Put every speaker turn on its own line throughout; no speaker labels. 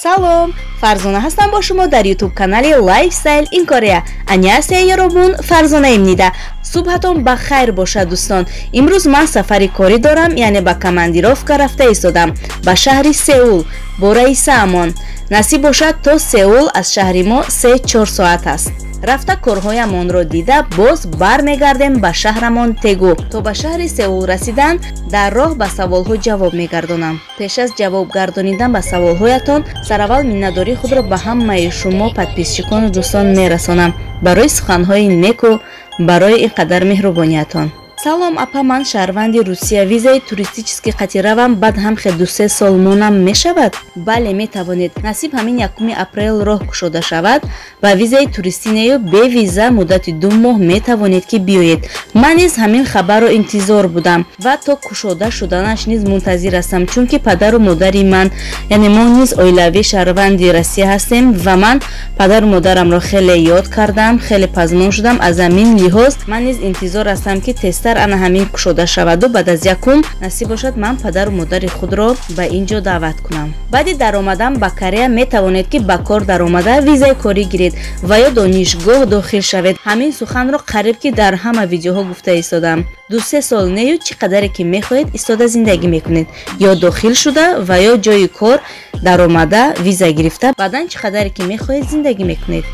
Салом, Фарзона ҳастам бо шумо дар YouTube канали Lifestyle in Korea. 안녕하세요 여러분, Фарзонаимнида. Субҳатон ба хайр бошад, дӯстон. Имрӯз ман сафари корӣ дорам, яъне ба командировка рафта истодам ба шаҳри Сеул бо раисаамон. Насиб бошад, то Сеул аз шаҳри мо 3-4 соат аст. Рафта корҳоямонро дида, боз бармегардем ба шаҳрамон Тегу. То ба шаҳри Сеул расидан дар роҳ ба саволҳо ҷавоб мегардонам. Пеш аз ҷавоб гардонидан ба саволҳоятон, сараввал миннатдории худро ба ҳамаи шумо подписчикону дӯстон мерасонам барои суханҳои неку, барои ин қадар меҳрубониятон. Салом апа, ман шаҳрванди Русия, визаи туристический қати равам, баъд ҳам хе 2-3 сол монам мешавад? Бале, метавонед. Насиб ҳамин 1 апрел роҳ кушода шавад, ба визаи туристӣ нею бе виза муддати 2 моҳ метавонед, ки биёед. Ман низ ҳамин хабарро интизор будам ва то кушода шуданаш низ мунтазир ҳастам, чунки падару модари ман, яъне мо низ оилавӣ шаҳрванди Россия ҳастем ва ман падару модарамро хеле ёд кардам, хеле пазмон шудам. Аз ҳамин лиҳоз ман низ интизор ҳастам, ки тезтар ана ҳамин кушода шаваду баъд аз якум, насиб бошад, ман падару модари худро ба ин ҷо даъват кунам. Баъди даромадан ба Корея метавонед, ки ба кор даромада, визаи корӣ гиред ва ё донишгоҳ дохил шавед. Ҳамин суханро қариб ки дар ҳама видеоҳо гуфта истодам. 2-3 сол нею, чӣ қадаре ки мехоҳед, истода зиндагӣ мекунед, ё дохил шуда ва ё ҷои кор даромада, виза гирифта, баъдан чӣ қадаре ки мехоҳед, зиндагӣ мекунед.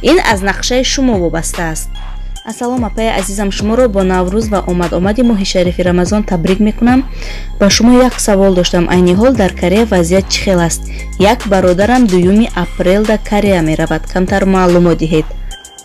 Ин аз нақшаи шумо вобаста аст. Ассалом апаи азизам, шуморо бо Наврӯз ва омад-омади моҳи шарифи Рамазон табрик мекунам. Ба шумо як савол доштам: айни ҳол дар Корея вазъият чӣ хел аст? Як бародарам 2 апрел дар Корея меравад, камтар маълумот диҳед.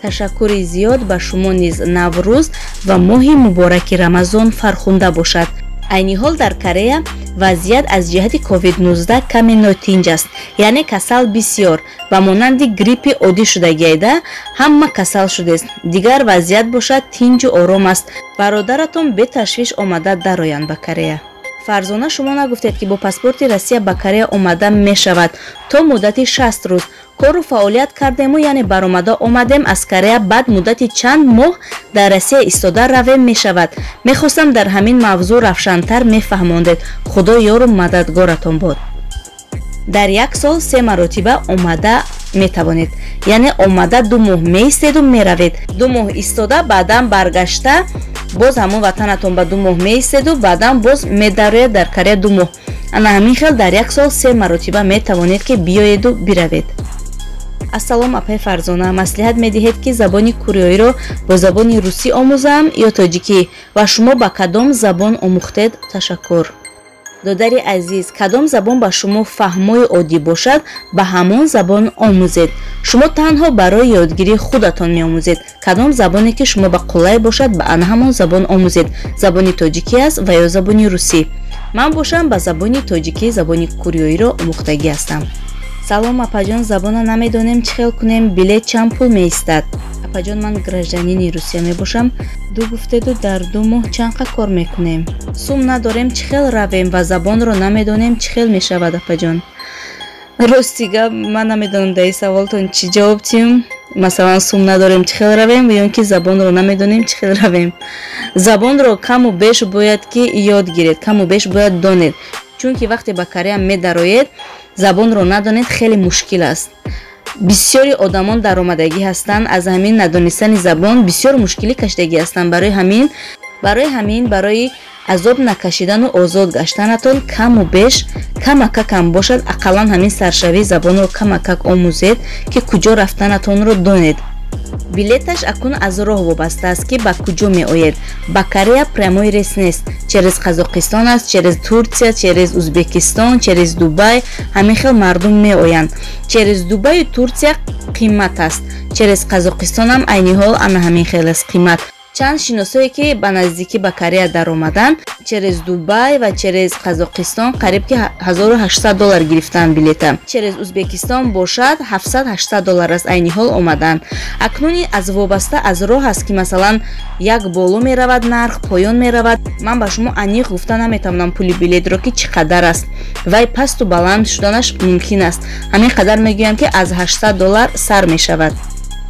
Ташаккури зиёд. Ба шумо низ Наврӯз ва моҳи мубораки Рамазон фархунда бошад. Айни ҳол дар Корея вазъият аз ҷиҳати COVID-19 каме нотинҷ аст, яъне касал бисёр, ба монанди гриппи оддӣ шудагиайда, ҳама касал шудест. Дигар вазъият бошад, тинҷу ором аст. Бародаратон беташвиш омада дароянд ба Корея. Фарзона, шумо нагуфтед, ки бо паспорти Россия ба Корея омада мешавад? То муддати 60 рӯз кору фаъолият кардему, яъне баромада омадем аз Корея, баъд муддати чанд моҳ дар Россия истода равем мешавад? Мехостам дар ҳамин мавзӯъ равшантар мефаҳмондед. Худо ёру мададгоратон бод. Дар як сол се маротиба омада метавонед, яъне омада 2 моҳ меистеду меравед, 2 моҳ истода, баъдан баргашта, боз ҳамон ватанатон ба 2 моҳ меистеду баъдан боз медарояд дар Корея 2 моҳ. Ана ҳамин хел дар як сол се маротиба метавонед, ки биёеду биравед. Ассалом апаи Фарзона, маслиҳат медиҳед, ки забони кореоиро бо забони русӣ омӯзам ё тоҷикӣ ва шумо ба кадом забон омӯхтед? Ташаккур. Додари азиз, кадом забон ба шумо фаҳмои оддӣ бошад, ба ҳамон забон омӯзед. Шумо танҳо барои ёдгирии худатон меомӯзед. Кадом забоне ки шумо ба қулай бошад, ба ана ҳамон забон омӯзед. Забони тоҷикӣ аст ва ё забони русӣ. Ман бошам, ба забони тоҷикӣ забони кореоиро омӯхтагӣ ҳастам. Салом апаҷон, забона намедонем, чӣ хел кунем? Билет чанд пул меистад? Апаҷон, ман гражданини Русия мебошам. Ду гуфтеду, дар 2 моҳ чанд қа кор мекунем? Сум надорем, чӣ хел равем ва забонро намедонем, чӣ хел мешавад, апаҷон? Рости гап, ман намедонам дар ин саволтон чӣ ҷавоб диҳем. Масалан, сум надорем, чӣ хел равем ё ин ки забонро намедонем, чӣ хел равем? Забонро каму беш бояд ки ёд гиред, каму беш бояд донед, чунки вақте ба Корея медароед, забонро надонед, хеле мушкил аст. Бисёри одамон даромадагӣ ҳастанд, аз ҳамин надонистани забон бисёр мушкилӣ кашидагӣ ҳастанд. Барои ҳамин, барои азоб накашидану озод гаштанатон, каму беш, камакакам бошад, ақаллан ҳамин саршавии забонро камакак омӯзед, ки куҷо рафтанатонро донед. Билеташ акнун аз роҳ вобаста аст, ки ба куҷо меоед. Ба Корея прямой рейс нест, через Қазоқистон аст, через Турция, через Узбекистон, через Дубай, ҳамин хел мардум меоянд. Через Дубаю Турция қимат аст, через Қазоқистонам айни ҳол ана ҳамин хел аст қимат. Чанд шиносое ки ба наздикӣ ба Корея даромаданд, через Дубай ва через Қазоқистон қариб ки 1800 доллар гирифтанд билета, через Узбекистон бошад, 700-800 доллар аст айни ҳол омаданд. Акнун аз вобаста аз роҳ аст, ки масалан як боло меравад нарх, поён меравад. Ман ба шумо аниқ гуфта наметавонам пули билетро, ки чӣ қадар аст, вай пасту баланд шуданаш мумкин аст. Ҳамин қадар мегӯям, ки аз 800 доллар сар мешавад.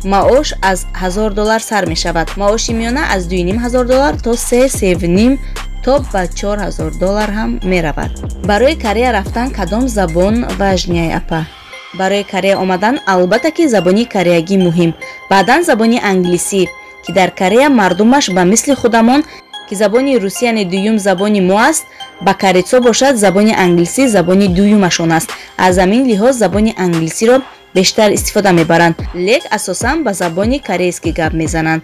Маош аз 1000 доллар сар мешавад. Маоши миёна аз 2500 доллар то се, севним, то ба 4000 доллар ҳам меравад. Барои Корея рафтан кадом забон важный, апа? Барои Корея омадан албатта ки забони кореягӣ муҳим, баъдан забони англисӣ, ки дар Корея мардумаш ба мисли худамон, ки забони русӣ яъне дуюм забони мо аст, ба корейцо бошад забони англисӣ забони дуюмашон аст. Аз ҳамин лиҳоз забони англисиро бештар истифода мебаранд, лек асосан ба забони корейскӣ гап мезананд.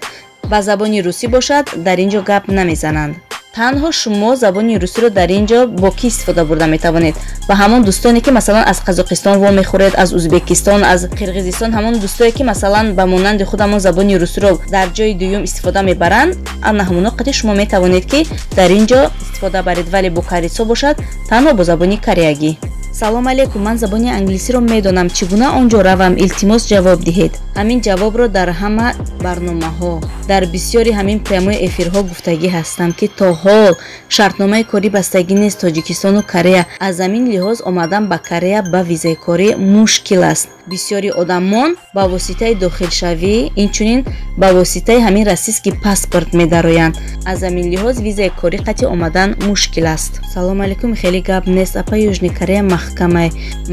Ба забони русӣ бошад дар ин ҷо гап намезананд. Танҳо шумо забони русиро дар ин ҷо бо кӣ истифода бурда метавонед? Ба ҳамон дӯстоне ки масалан аз Қазоқистон вомехӯред, аз Узбекистон, аз Қирғизистон, ҳамон дӯстое ки масалан ба монанди худамон забони русиро дар ҷои дуюм истифода мебаранд, ана ҳамоно қати шумо метавонед ки дар ин ҷо истифода баред, вале бо корейцо бошад танҳо бо забони кореягӣ. Салом алейкум, ман забони англисиро медонам, чӣ гуна он ҷо равам? Илтимос ҷавоб диҳед. Ҳамин ҷавобро дар ҳама барномаҳо, дар бисёри ҳамин прямои эфирҳо гуфтагӣ ҳастам, ки то ҳол шартномаи корӣ бастагӣ нест Тоҷикистону Корея. Аз ҳамин лиҳоз омадан ба Корея ба визаи корӣ мушкил аст. Бисёри одамон ба воситаи дохилшавӣ, инчунин ба воситаи ҳамин российский паспорт медароянд. Аз ҳамин лиҳоз визаи корӣ қатъи омадан мушкил аст. Салом алейкум, хеле гап нест апа, Южный Корея маҳкамай.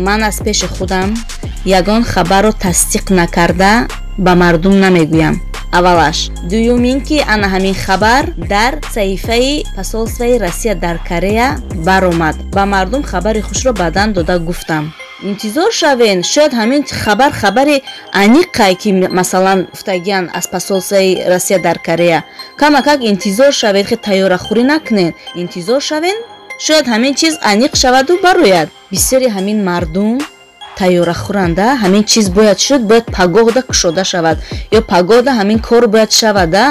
Ман аз пеши худам ягон хабарро тасдиқ накарда ба мардум намегӯям. Аввалаш. Дуюм ин ки ана ҳамин хабар дар саҳифаи посольствои Россия дар Корея баромад. Ба мардум хабари хушро баъдан дода гуфтам. Интизор шавен, шояд ҳамин хабар хабари аниқай ки масалан гуфтагиян аз посольствои Россия дар Корея. Камакак интизор шавед, хе тайёрахӯрӣ накунед. Интизор шавен, шояд ҳамин чиз аниқ шаваду барояд. Бисёри ҳамин мардум тайёрахӯранда, ҳамин чиз бояд шуд, бояд пагоҳда кушода шавад ё пагоҳда ҳамин кор бояд шавада.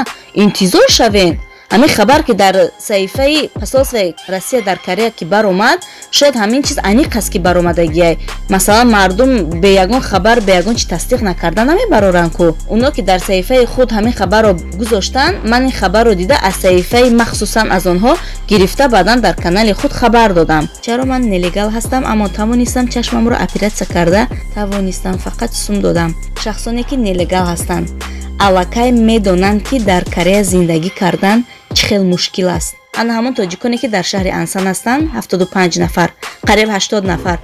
Интизор шавен. Ҳамин хабар ки дар саҳифаи посольствои Россия дар Корея ки баромад, шояд ҳамин чиз аниқ аст ки баромадагиай. Масалан мардум бе ягон хабар, бе ягон чи тасдиқ накарда намебароранд ку. Оно ки дар саҳифаи худ ҳамин хабарро гузоштанд, ман ин хабарро дида аз саҳифаи махсусан аз онҳо гирифта баъдан дар канали худ хабар додам. Чаро ман нелегал ҳастам, аммо тавонистам чашмамро оператсия карда тавонистам, фақат сум додам. Шахсоне ки нелегал ҳастанд аллакай медонанд ки дар Корея зиндагӣ кардан чӣ хел мушкил аст. Ана ҳамон тоҷиконе ки дар шаҳри Ансан ҳастанд, 75 нафар, қариб 80 нафар,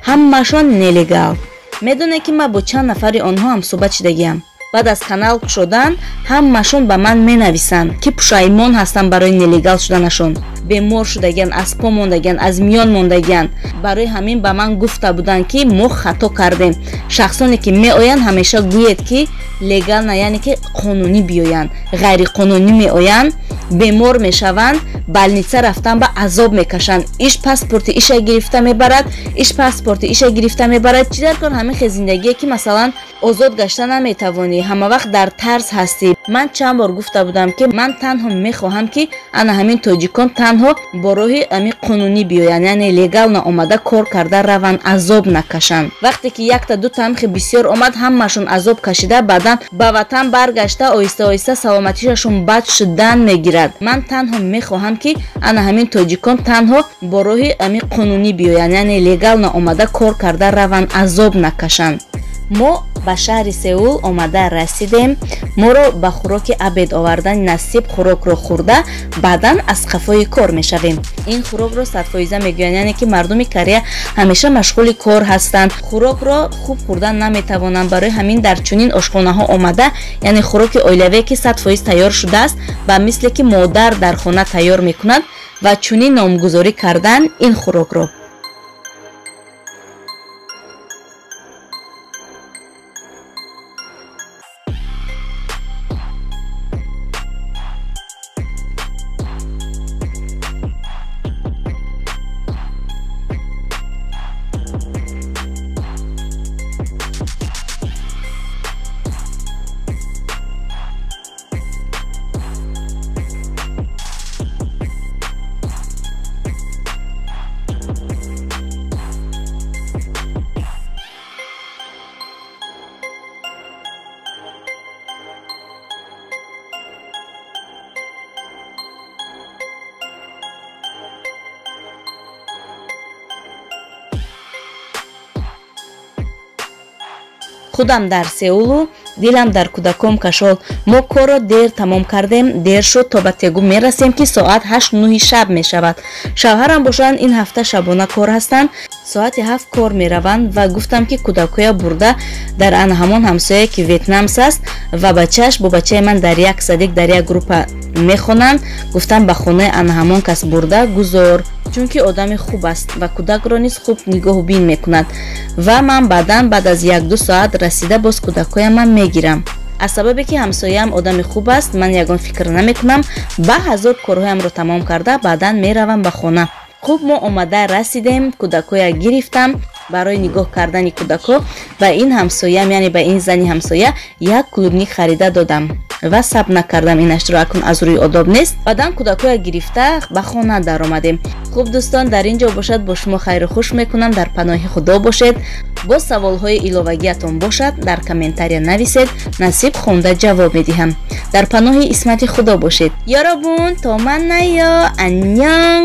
ҳамашон нелегал. Медонед ки ман бо чанд нафари онҳо ҳамсӯҳбат шудагиам. Баъд аз канал кушодан ҳамашон ба ман менависанд ки пушаймон ҳастанд барои нелегал шуданашон. Бемор шудагиан, аз по мондагиан, аз миён мондагиан. Барои ҳамин ба ман гуфта буданд ки мо хато кардем. Шахсоне ки меоянд ҳамеша гӯед ки легально, яъне ки қонунӣ биёянд. Ғайриқонунӣ меоянд, бемор мешаванд, больница рафтан ба азоб мекашанд. Иш паспорти иша гирифта мебарад, иш паспорти иша гирифта мебарад. Чӣ дар кор ҳамин хел зиндагие ки масалан озод гашта наметавонӣ, ҳама вақт дар тарс ҳастӣ. Ман чанд бор гуфта будам ки ман танҳо мехоҳам ки ана ҳамин тоҷикон танҳо бо роҳи ҳамин қонунӣ биёянд, яъне легально омада кор карда раванд, азоб накашанд. Вақте ки якта дута ҳамхе бисёр омад, ҳамашон азоб кашида баъдан ба ватан баргашта оҳиста оҳиста саломатишашон бад шудан мегирад. Ман танҳо мехоҳам ки ана ҳамин тоҷикон танҳо бо роҳи ҳамин қонунӣ биёянд, яъне легально омада кор карда раванд, азоб накашанд. Мо ба шаҳри Сеул омада расидем. Моро ба хӯроки обед овардан насиб, хӯрокро хӯрда баъдан аз қафои кор мешавем. Ин хӯрокро 100% мегӯянд, яъне ки мардуми Корея ҳамеша машғули кор ҳастанд, хӯрокро хуб хӯрдан наметавонанд. Барои ҳамин дар чунин ошхонаҳо омада, яъне хӯроки оилавие ки 100% тайёр шудааст, ба мисле ки модар дар хона тайёр мекунад ва чунин номгузорӣ кардан ин хӯрокро. Худам дар Сеулу Дилам дар кӯдаком кашол. Мо корро дер тамом кардем, дер шуд, то ба Тегу мерасем, ки соат 8-9 шаб мешавад. Шавҳарам бошанд, ин ҳафта шабона кор ҳастанд, соати 7 кор мераванд ва гуфтам, ки кӯдакҳоя бурда дар ана ҳамон ҳамсоя, ки ветнамс аст ва бачааш бо бачаи ман дар як садик, дар як группа мехонанд. Гуфтам, ба хонаи ана ҳамон кас бурда гузор, чунки одами хуб аст ва кӯдакро низ хуб нигоҳубин мекунад. Ва ман баъдан, баъд аз 1-2 соат расида, боз кӯдакҳоямам мегирам. Аз сабабе ки ҳамсояам одами хуб аст, ман ягон фикр намекунам, ба ҳазор корҳоямро тамом карда, баъдан меравам ба хона. Хуб, мо омада расидем, кӯдакҳоя гирифтам. Барои нигоҳ кардани кӯдакҳо ба ин ҳамсоям, яъне ба ин зани ҳамсоя, як клубник харида додам ва саб накардам инашро, акун аз рӯи одоб нест. Баъдан кӯдакҳоя гирифта ба хона даромадем. Хуб, дӯстон, дар ин ҷо бошад, бо шумо хайру хуш мекунам. Дар паноҳи Худо бошед. Боз саволҳои иловагиатон бошад, дар комментария нависед, насиб хонда ҷавоб медиҳам. Дар паноҳи исмати Худо бошед. Ёробун, то маннаё, аннён.